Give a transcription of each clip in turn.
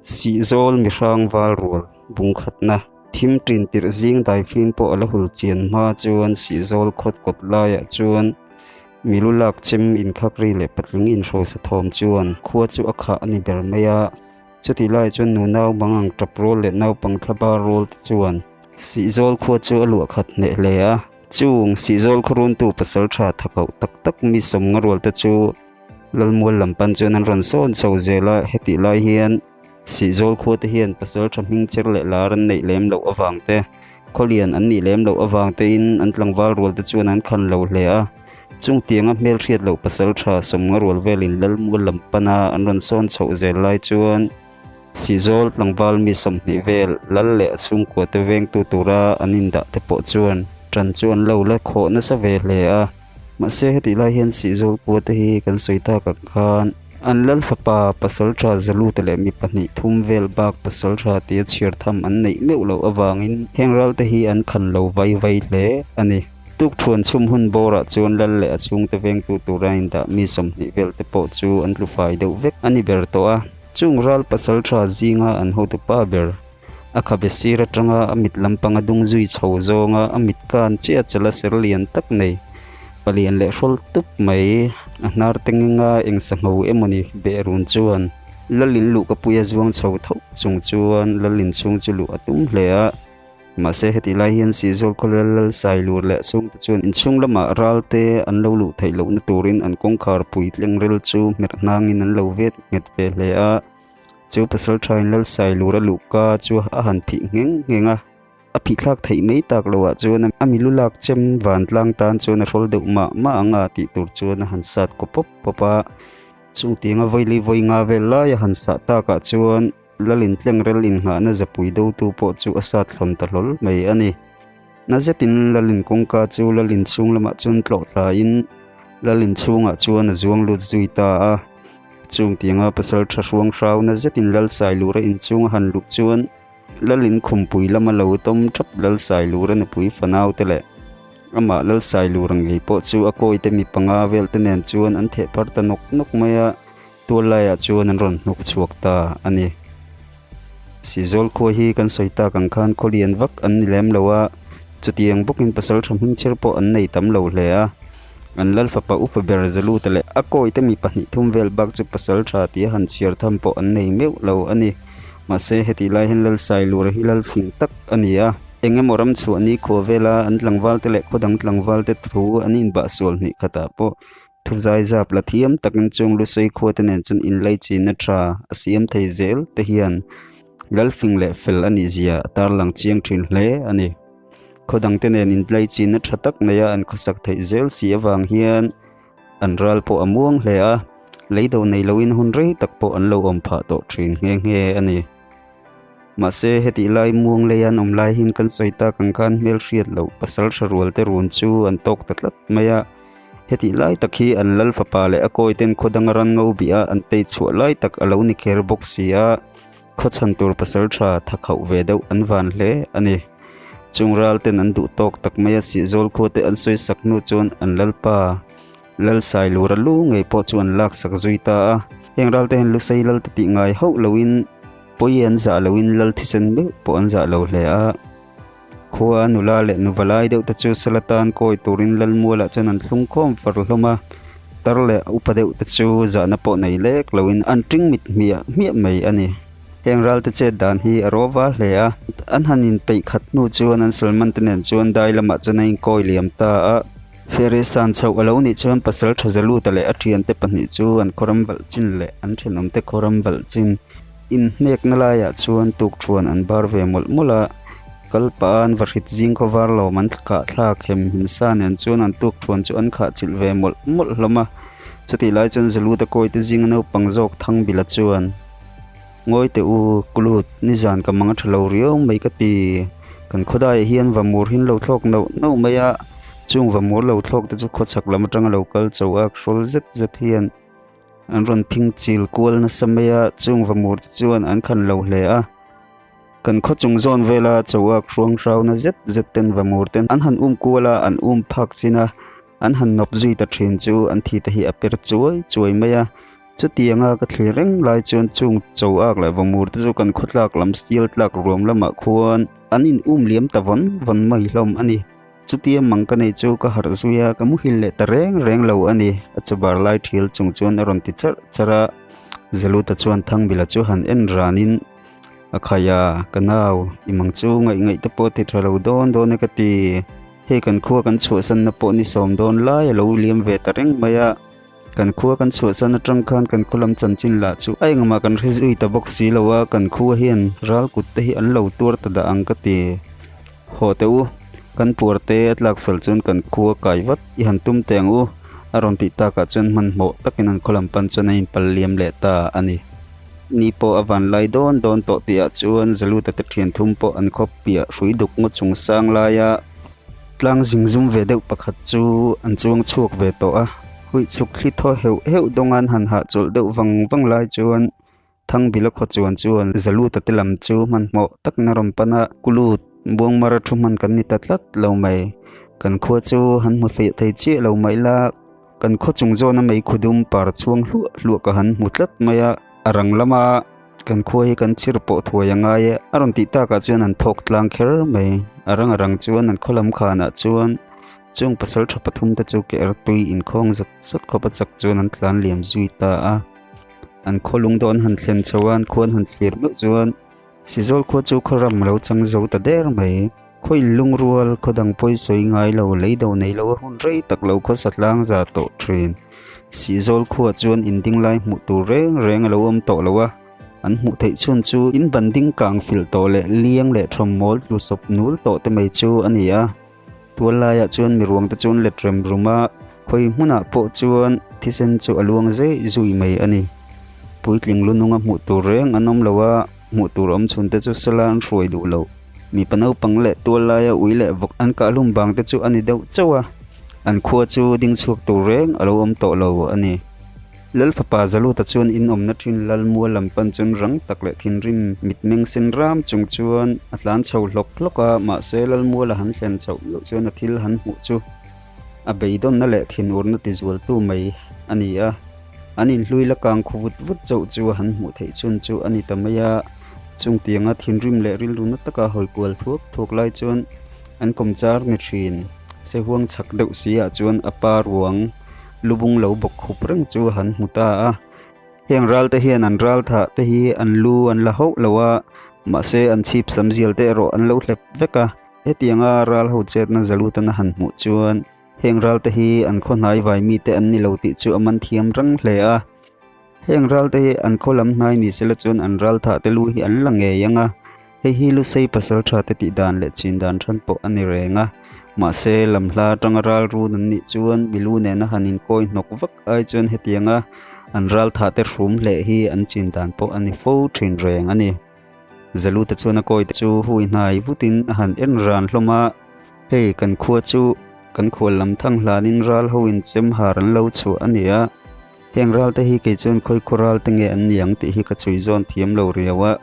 Sihzawl mihrang val rual bungkhatna thim tin tirh zing daifim pawh a la hul chian hma chuan Sihzawl khawt kawt laiah chuan milu lak chem inkhak ri leh patling inhrosa thawm chuan khua chu a khah a ni ber mai a. Chutih laiah chuan nunau bang ang tap rual leh naupang thlaba rual te chuan Sihzawl khua chu a luah khat hneh hle a. Chung Sihzawl khaw runtu pasal tha thakoh tak tak mi sawmnga rual te chu Lalmual lam pan chuan an rawn sawn chho zel a, hetih lai hian Sihzawl khua te hian pasal tha hming cher leh lar an neih lem loh avang te, khawlian an nih lem loh avang tein an tlangval rual te chuan an khan lo hle a. Chung tianga hmelhriat loh pasal tha sawmnga rual velin Lalmual lam pana an rawn sawn chhoh zel lai chuan Sihzawl tlangval mi 20 vel lal leh a chhungkua te vengtu tura an indah te pawh chuan ṭan chu an lo la khawh nasa ve hle a. Mahse hetih lai hian Sihzawl khua te hi kan sawi tak ang khan an lal fapa pasal tha Zaluta leh mi pahnih thum vel bak pasal tha tia chhiar tham an neih meuh loh avangin heng ral te hi an khan lo vai vai hle a ni. Tukthuan chhum hun bawrah chuan lal leh a chhungte vengtu tura indah mi 20 vel te pawh chu an tlu fai deuh vek a ni ber tawh a. Chung ral pasal tha zinga an hotupa ber A khabe sir atanga a mit lampang a dung zui chho zawnga a mit kan chiah chala ser lian tak nei palian leh hrawl tup mai. A hnar te ngenga eng sangho emawni behrun chuan Lalin luh ka pui a zuang chho tho chung chuan Lalin chhung chu luh a tum hle a. Mahse hetih lai hian Sihzawl khawlel lal sai lur leh chhungte chuan inchhung lamah ral te an lo luh theih lohna turin an kawngkhar puitling ril chu hmerh hnangin an lo vet nghet ve hle a. Chu pasal thain lal sai lur a luhka chu a han phih ngheng ngheng a, a phih thlak theih mai tak loh ah chuan a milu lak chem vantlang tan chuan a hrawl deuh mah mah ang a tih tur chuan a han sat kaw pawp pawp a. Chungtiang a vawili vawi nga vel lai a han sah tak ah chuan lal intleng rel innghahna zapui dotu pawh chu a sat hlawn ta hlawl mai a ni. Na zetin lal in kawngka chu lal in chhung lamah chuan tlawh thlain lal in chhungah chuan a zuang lut zui ta a. Chung tianga pasal tha hruang hrau na zetin lal sai lura inchhung a han luh chuan lal in khumpui lama lo tawm thap lal sai lura nupui fanau te leh amah lal sai lura ngei pawh chu a kawi te mi panga vel te nen chuan an theh phar ta nawk nawk mai a, tual laiah chuan an rawn hnuk chhuak ta a ni. Sihzawl khua hi kan sawi tak ang khan khaw lian vak an ni lem lo a, chutiang bawkin pasal tha hming chher pawh an nei tam lo hle a. An lal fapa upa ber Zaluta leh a kawite mi pahnih thum vel bak chu pasal tha tia han chhiar tham pawh an nei meuh lo a ni. Mahse hetih lai hian lal Sailura hi lal fing tak a ni a. Eng emaw ram chhuah ni khua vela an tlangvalte leh khaw dang tlangvalte thu an inbah sual hnih khatah pawh Thu zai zap la thiam takin chung lusei khua te nen chuan inlei chinna tha a siam thei zel te hian Lalfing leh fel a nih zia a tarlang chiang thin hle a ni. Khaw dang te nen inlei chinna tha tak neia an khawsak theih zel si avang hian an ral pawh a muang hle a, leido nei loin hun rei tak pawh an lo awm phah tawh thin nghe nghe a ni. Mahse hetih lai muang lei an awm lai hian kan sawi tak ang khan hmelhriat loh pasal tha rual te run chu an tawk ta tlat mai a. Hetih lai tak hi an lal fapa leh a kawi ten khaw danga ran ngo bih a an tei chhuah lai tak a lo ni kher bawk si a, khaw chhan tur pasal tha tha khauh ve deuh an van hle a ni. Chung ral ten an duh tawk tak mai a Sihzawl khua te an sawi sak hnu chuan an lalpa Lal Sailura lu ngei pawh chu an lak sak zui ta a. Heng ral te hian Lusei lal te tih ngai hauh loin pawi an zah loin lal thisen meuh pawh an zah lo hle a. Khua nula leh nuva lai deuh te chu sala tan kawi turin lal mualah chuan an thlung khawm far hlawm a. Tar leh upa deuh te chu zahna pawh nei lek loin an ṭing mit hmiah hmiah mai a ni. Heng ral te chet dan hi a rawva hle a. An han inpeih khat hnu chuan an Salman te nen chuan dai lamah chuan a inkawi liam ta a. Fere san chhoh a lo nih chuan pasal tha Zaluta leh a thiante pahnih chu an khawram valh chin leh an thenawmte khawram valh chin inhnekna laiah chuan tukthuan an bar ve mawlh mawlh a. Kal pah an va hrit zing khaw var lawm an khah thlak hem himsa nen chuan an tukthuan chu an khah chilh ve mawlh mawlh hlawm a. Chutih lai chuan Zaluta kawite zinga naupang zawk Thangbila chuan, Ngawi teh u, Kulut, nizan ka mang a tha lo riau mai ka ti. Kan khawdaiah hian vamur hi an lo thlawk nauh nauh mai a, chung vamur lo thlawk te chu khawchhak lam atanga lo kal cho a, hrawl zet zet hian an rawn phing chil kual nasa mai a, chung vamur te chuan an khan lo hle a. Kan khaw chung zawn vela choak hruang hrauna zet zet ten vamur ten an han um kual a, an um phak chin a, an han nawp zui ta thin chu an thi te hi a per chuai chuai mai a. Chutianga ka thlir reng lai chuan chung cho ak leh vamur te chu kan khawtlak lam sial tlak ruam lamah khuan an in um liam ta vawn vawn mai hlawm a ni. Chutia mang ka nei chu ka harh zui a, ka muhil leh ta reng reng lo a ni. A chabar lai thial chung chuan a rawn ti charh charh a, Zaluta chuan Thangbila chu han en ranin a khai a, Ka nau, i mang chu ngaih ngaih te pawh ti tha lo dawn dawn e ka ti. Hei kan khua kan chhuahsanna pawh ni sawm dawn lai a lo liam ve ta reng mai a. Kan khua kan chhuahsan atang khan kan khaw lam chanchin lah chu a engmah kan hre zui ta bawk si lo a, kan khua hian ral kut te hi an lo tuar ta dah ang ka ti. Haw teh u, kan puar te a tlak fel chuan kan khua kai vat i han tum teh ang u, a rawn tih takah chuan hmanhmawh takin an khaw lam pan chuan a inpal liam leh ta a ni. Ni pawh a van lai dawn dawn tawh tihah chuan Zaluta te thian thum pawh an khaw piah hrui duk ngaw chung sang laia Tlang zing zum ve deuh pakhat chu an chuang chhuak ve tawh a, huih chhuk thli thaw heuh heuh dawnga an han hahchawlh deuh vang vang lai chuan Thangbila khaw chuan chuan Zaluta te lam chu hmanhmawh takin a rawn pan a, Kulut, Buangmara thu hman kan ni ta tlat lo mai, kan khua chu han hmu feih thei chiah lo mai la, kan khaw chung zawna meikhu dum par chhuang hluah hluah ka han hmu tlat mai a, a rang lama. Kan khua hi kan chhir pawh thuai a ngai e. A rawn tih takah chuan an phawk tlang kher mai. A rang a rang chuan an khaw lam khanah chuan chung pasal tha pathum te chu ke ertui inkhawng zawt zawt khawp a chak chuan an tlan liam zui ta a. An khaw lung dawn han thlen chho a, an khuan han thlir meuh chuan Sizawl khua chu khaw ram lo chang zo ta der mai. Khaw inlungrual, khaw dang pawi sawi ngai lo, lei do nei lo a hun rei tak lo khaw sa tlang za tawh thin. Sihzawl khuah chuan in ding lai hmuh tur reng reng a lo awm tawh lo a, an hmuh theih chhun chu in ban ding kang filh tawh leh liang leh thawmmawl tlu sawp nul tawh te mai chu a ni a. Tual laiah chuan miruang te chu an let rem rum a, khawi hmunah pawh chuan thisen chu a luang zeih zui mai a ni. Puitling lu nunga hmuh tur reng an awm lo a, hmuh tur awm chhun te chu sela an hruai duh lo. Mipa naupang leh tual laia ui leh vawk an kahhlum bang te chu a ni deuh chauh a, an khua chu ding chhuak tur reng a lo awm tawh lo a ni. Lal fapa Zaluta chuan in awmna thin lal mual lam pan chuan rang tak leh thinrim mitmeng sen ram chung chuan a tlan chho hlawk hlawk a, mahse lal mual a han thlen chhoh meuh chuan a thil han hmuh chu a beidawnna leh thinurna tizualtu mai a ni a. An inhlui la kang khu vut vut chauh chu a han hmuh theih chhun chu a ni ta mai a, chungtianga thinrim leh rilru na taka hawi kual thuak thuak lai chuan an kawmchar ni thin. Sehuang chhak deuh si ah chuan a pa ruang lubung lo bawk khup reng chu a han hmu ta a. Heng ral te hian an ral thah te hi an lu an la hauh lo a, mahse an chhip sam zial te erawh an lo hlep vek a. Hetianga ral ho chetna Zalutana han hmuh chuan Heng ralte hi an khaw hnai vai mite an ni lo tih chu a man thiam rang hle a. Heng ralte hi an khaw lam hnai ni sela chuan an ral thah te lu hi an la ngei ang a. Hei hi Lusei pasal tha te tih dan leh chin dan than pawh a ni reng a. Mahse, lam hla atanga ral run an nih chuan milu nena han inkawi hnawk vak ai chuan hetianga an ral thah te hrum hleh hi an chin dan pawh a ni fo thin reng a ni. Zaluta chuan a kawi te chu hui hnai vutin a han en ran hlawm a. Hei kan khua chu kan khual lam thang hlanin ral ho in chem har an lo chhuah a ni a, heng ral te hi kei chuan khawi khaw ral te nge an ni ang tih hi ka chhui zawn thiam lo riau a.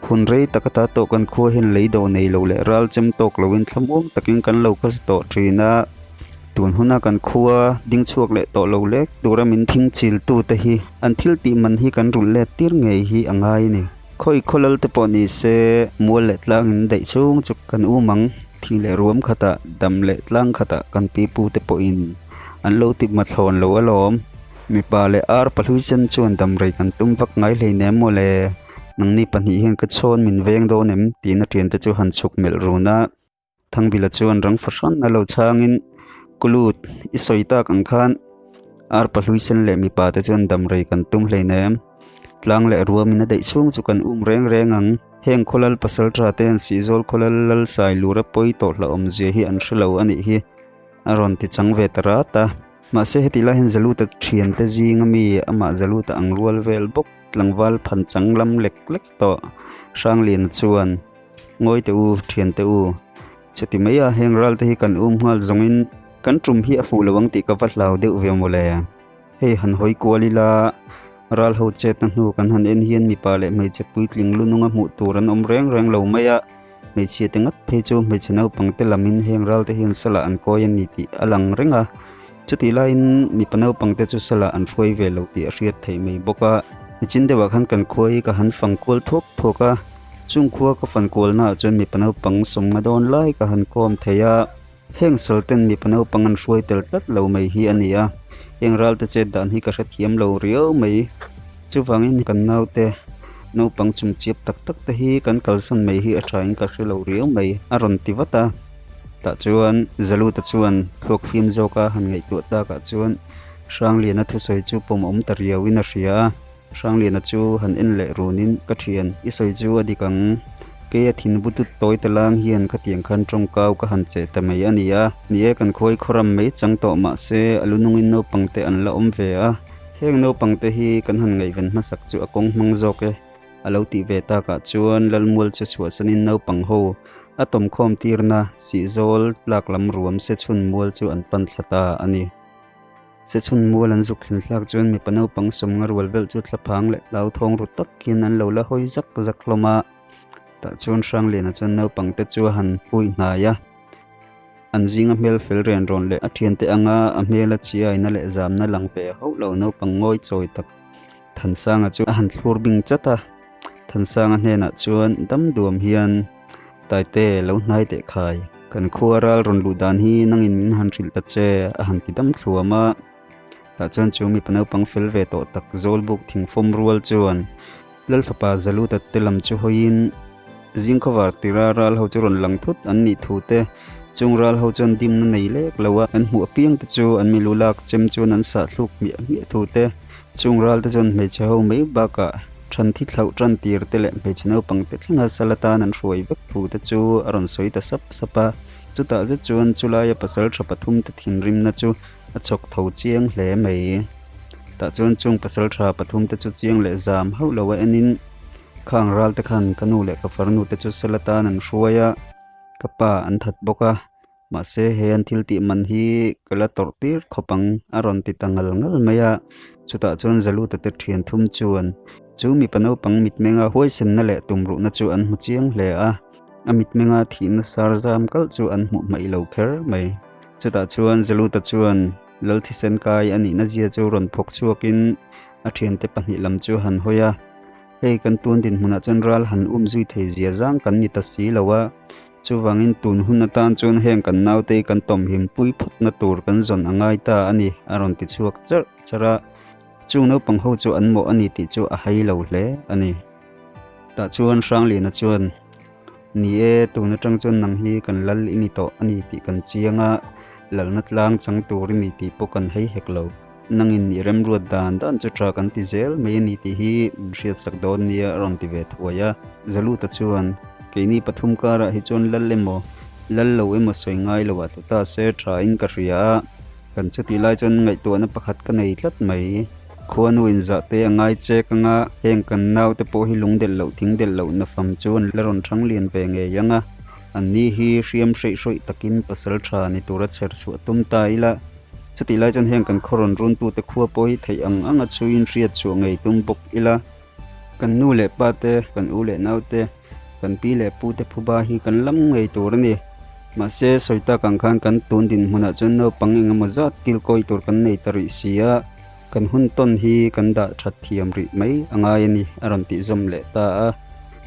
Hun rei tak ata tawh kan khua hian lei do nei lo leh ral chem tawk loin thlamuang takin kan lo khawsa tawh thin a, tun huna kan khua ding chhuak leh tawh lo lek tura min thing chil tu te hi an thil tih man hi kan rulh let tir ngei hi a ngai a ni. Khawi khawlal te pawh ni se mual leh tlang in daih chhung chu kan um ang. Thi leh ruam khatah, dam leh tlang khatah kan pipu te pawhin an lo tip mathlawn lo alawm. Mipa leh ar pahlui sen chuan dam rei kan tum vak ngai hleinem mawle. Nangni pahnih hian ka chhawn min veng dawn em? tiin a thiante chu han chhuk melh run a. Thangbila chuan rang fahran a lo chhangin, Kulut, i sawi tak ang khan ar pahlui sen leh mipa te chuan dam rei kan tum hleinem. Tlang leh ruamin a daih chhung chu kan um reng reng ang. Heng khawlal pasal tha te an Sihzawl khawlal lal sai lura pawi tawh hlauhawmzia hi an hre lo a nih hi, a rawn ti chang ve ta rat a. Mahse heti lai hian Zaluta thiante zinga mi amah Zaluta ang rual vel bawk tlangval phan chang lam lek lek tawh Hrangliana chuan, Ngawi teh u, thiante u, chuti mai a heng ral te hi kan um nghal zawngin kan tum hi a fuh lo ang tih ka va hlau deuh ve mawle. Hei han hawi kual ila, ral ho chetna hnu kan han en hian mipa leh hmeichhe puitling lu nunga hmuh tur an awm reng reng lo mai a, hmeichhia te ngat phei chu hmeichhe naupang te lamin heng ral te hian salah an kawi a ni tih a lang reng a. Chutih laiin mipa naupangte chu salah an hruai ve lo tih a hriat theih mai bawk a. Nichin deuhah khan kan khua hi ka han fang kual thuak thuak a, chung khua ka fan kualnaah chuan mipa naupang sawmnga dawn lai ka han kawm thei a. Heng salten mipa naupang an hruai tel tlat lo mai hi a ni a, heng ralte chet dan hi ka hrethiam lo riau mai. Chuvangin kan naute naupang chumchiap tak tak te hi kan kalsan mai hi a thain ka hre lo riau mai a rawn ti vat a. Tah chuan Zaluta chuan thluak fim zawka han ngaihtuah takah chuan Hrangliana thusawi chu pawm awm ta riauin a hria a. Hrangliana chu han en leh runin ka thian i sawi chu a dik ang. Kei a thin butut tawi ta lang hian khatiang khan tawngkau ka han cheh ta mai a ni a. Ni e kan khuai khawram mai chang tawh mahse a lu nungin naupang te an la awm ve a. Heng naupang te hi kan han ngaihven hmasak chu a kawng hmang zawk e. A lo tih ve takah chuan Lalmual chu chhuahsanin naupang ho a tawmkhawm tirna Sihzawl tlak lam ruam Sechhun mual chu an pan thla ta a ni. Sechhun mual an zuk thlen thlak chuan mipa naupang sawmnga rual velh chu thlaphang leh hlauthawng ru takin an lo la hawi zak zak hlawm a. Tah chuan Hrangliana chuan naupang te chu a han hui hnai a. An zinga hmel fel ren rawn leh a thiante anga a hmela chiaina leh zamna lang ve hauh lo naupang ngawi chawi tak Thansanga chu a han thlur bing chat a. Thansanga hnenah chuan dam duam hian Taite lo hnai teh khai. Kan khua ral rawn luh dan hi nangin min han hrilh ta che a han ti dam thluam a. Tah chuan chu mipa naupang fel ve tawh tak Zawlbuk thingfawm rual chuan Lalfapa Zaluta te lam chu hawiin zingkhawvar tira ral ho chu rawn lang thut an nih thu te, chung ral ho chuan dimna nei lek lo a, an hmuh apiang te chu an milu lak chem chuan an sah thluk hmiah hmiah thu te, chung ral te chuan hmeichhe ho mai bakah than thi thlauh tan tir te leh hmeichhe naupang te thlenga sal atan an hruai vek thu te chu a rawn sawi ta sap sap a. Chutah zet chuan chulaia pasal tha pathum te thinrimna chu A chawk tho chiang hle mai. Tah chuan chung pasal tha pathum te chu chiang leh zam hauh lo a enin khang ral te khan ka nu leh ka farnu te chu sel atan an hruai a, ka pa an that bawk a, mahse he an thil tih man hi ka la tawrh tir khawp ang a rawn ti ta ngal ngal mai a. Chutah chuan Zaluta te thian thum chuan chu mipa naupang mitmenga huaisenna leh tumruhna chu an hmu chiang hle a, a mitmenga thihna sar zam kalh chu an hmuh hmaih lo kher mai. Chutah chuan Zaluta chuan Lal thisen kai a nihna zia chu rawn phawk chhuakin a thiante pahnih lam chu han hawi a, Hei kan tun dinhmunah chuan ral han um zui thei zia zang kan ni ta si lo a, chuvangin tun hun atan chuan heng kan naute hi kan tawmhim pui phawtna tur kan zawn a ngai ta a ni a rawn ti chhuak charh charh a, chung naupang ho chu an mawh a ni tih chu a hai lo hle a ni. Tah chuan Hrangliana chuan. Ni e, tun atang chuan nang hi kan lal i ni tawh a ni tih kan chiang a, lalna tlang chang tur i ni tih pawh kan hei hek lo. Nangin i remruat dan dan chu tha kan ti zel mai a ni tih hi min hriatsak dawn nia a rawn ti ve thuai a. Zaluta chuan, Keini pathum karah hi chuan lal emaw, lal lo emaw sawi ngai lo ah ta se tha in ka hria a, kan chutih lai chuan ngaihtuahna pakhat ka nei tlat mai. Khuanu inzah te a ngai chek anga heng kan naute pawh hi lung delh loh thing delh loh nafam chu an la rawn thang lian ve ngei ang a, an ni hi hriam hreih hrawih takin pasal tha ni tura chher chhuah tum ta ila. Chutih lai chuan heng kan khaw rawn runtute khua pawh hi theih ang anga chhuiin hriat chhuah ngei tum bawk ila. Kan nu leh pa te, kan u leh nau te, kan pi leh pu te phuba hi kan lam ngei tur a ni. Mahse, sawi tak ang khan kan tun dinhmunah chuan naupang eng emaw zat kilkawi tur kan nei ta rih si a, kan hun tawn hi kan dah that thiam rih mai a ngai a ni, a rawn tih zawm leh ta a.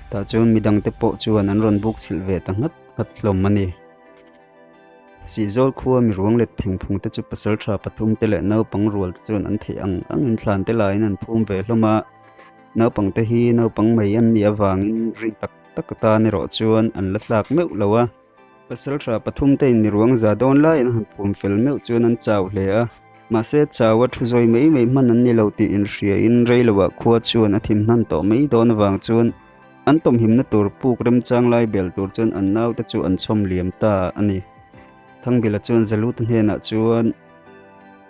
Tah chuan midangte pawh chuan an rawn buk chhilh ve ta nghat nghat hlawm a ni. Sihzawl khua mi ruang let pheng phung te chu pasal tha pathum te leh naupang rual te chuan an theih ang angin thlan te laiin an phum ve hlawm a. Naupang te hi naupang mai an nih avangin rin tak tak atan erawh chuan an la tlak meuh lo a. Pasal tha pathum te in mi ruang za dawn lai an han phum fel meuh chuan an chau hle a. Mahse chau a thu zawi mai mai hman an ni lo tih inhriain reiloah khua chuan a thim hnan tawh mai dawn avang chuan An tawmhimna tur puk remchang lai bel tur chuan an naute chu an chhawm liam ta a ni. Thangbila chuan Zaluta hnenah chuan,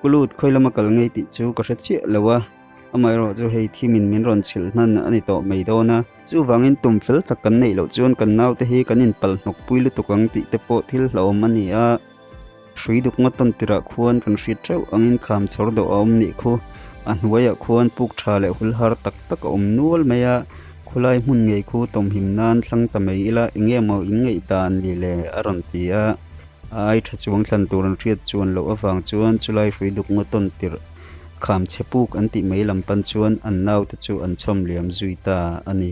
Kulut, khawi lama kal ngei tih chu ka hre chiah lo a, amaherawh chu hei thimin min rawn chhilh hnan a ni tawh mai dawn a, chuvangin tum fel tak kan neih loh chuan kan naute hi kan inpal hnawk pui lutuk ang tih te pawh thil hlauhawm a ni a. Hrui duk ngawt tawn tirah khuan kan hriat theuh angin kham chhawr dawh a awm nih khu. A hnuaiah khuan puk tha leh hul har tak tak a awm nual mai a, khulai hmun ngei khu tawmhim nan thlang ta mai ila eng nge maw in ngaih dan ni le a rawn ti a. A ai tha chuang thlan tur an hriat chuan loh avang chuan chulai hrui duk ngaw tawn tirh kham chhe puk an tih mai lam pan chuan an naute chu an chhawm liam zui ta a ni.